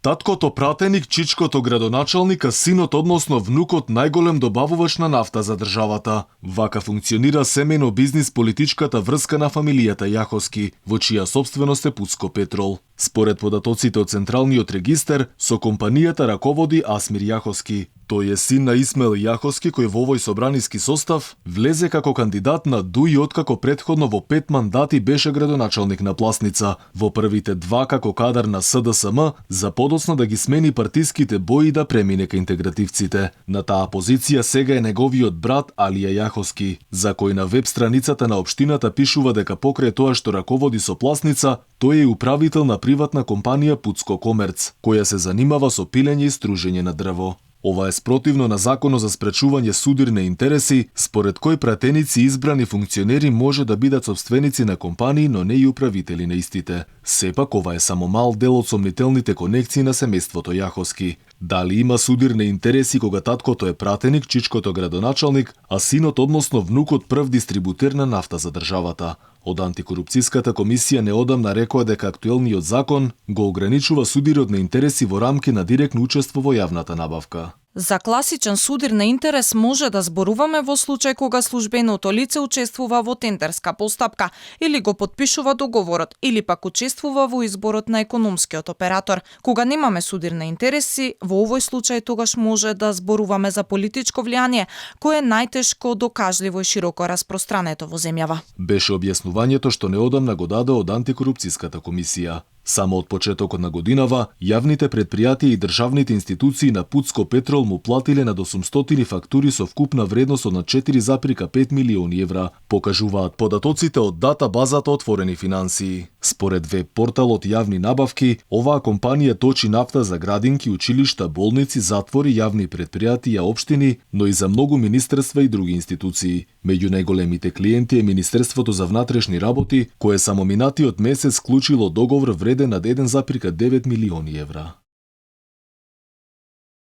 Таткото пратеник, чичкото градоначалник, а синот, односно внукот, најголем добавувач на нафта за државата. Вака функционира семејно бизнис политичката врска на фамилијата Јаховски, во чија собственост е Пуцко Петрол. Според податоците од Централниот регистер, со компанијата раководи Асмир Јаховски. Тој е син на Исмел Јаховски, кој во овој собраниски состав влезе како кандидат на ДУИ откако претходно во 5 мандати беше градоначалник на Пласница, во првите 2 како кадар на СДСМ, за подоцна да ги смени партиските бои и да премине ка интегративците. На таа позиција сега е неговиот брат Алија Јаховски, за кој на веб страницата на општината пишува дека покрај тоа што раководи со Пласница, тој е управител на приватна компанија Пуцко Комерц, која се занимава со пилење и стружење на дрво. Ова е спротивно на Законот за спречување судирни интереси, според кој пратеници и избрани функционери може да бидат собственици на компании, но не и управители на истите. Сепак ова е само мал дел од сомнителните конекции на семејството Јаховски. Дали има судирни интереси кога таткото е пратеник, чичкото градоначалник, а синот, односно внукот, прв дистрибутер на нафта за државата? Од антикорупцијската комисија неодамна рекоа дека актуелниот закон го ограничува судирот на интереси во рамки на директно учество во јавната набавка. За класичен судир на интерес може да зборуваме во случај кога службеното лице учествува во тендерска постапка или го потпишува договорот, или пак учествува во изборот на економскиот оператор. Кога немаме судир на интереси, во овој случај тогаш може да зборуваме за политичко влијание, кое е најтешко докажливо и широко распространето во земјава. Беше објаснувањето што неодамна го даде од антикорупцијската комисија. Само од почетокот на годинава, јавните предпријатија и државните институции на Пуцко Петрол му платиле над 800 фактури со вкупна вредност од 4,5 милиони евра, покажуваат податоците од дата базата Отворени финансии. Според веб порталот Јавни набавки, оваа компанија точи нафта за градинки, училишта, болници, затвори, јавни предпријатија, општини, но и за многу министерства и други институции. Меѓу најголемите клиенти е Министерството за внатрешни работи, кое само минатиот месец склучило договор вреден над 1,9 милиони евра.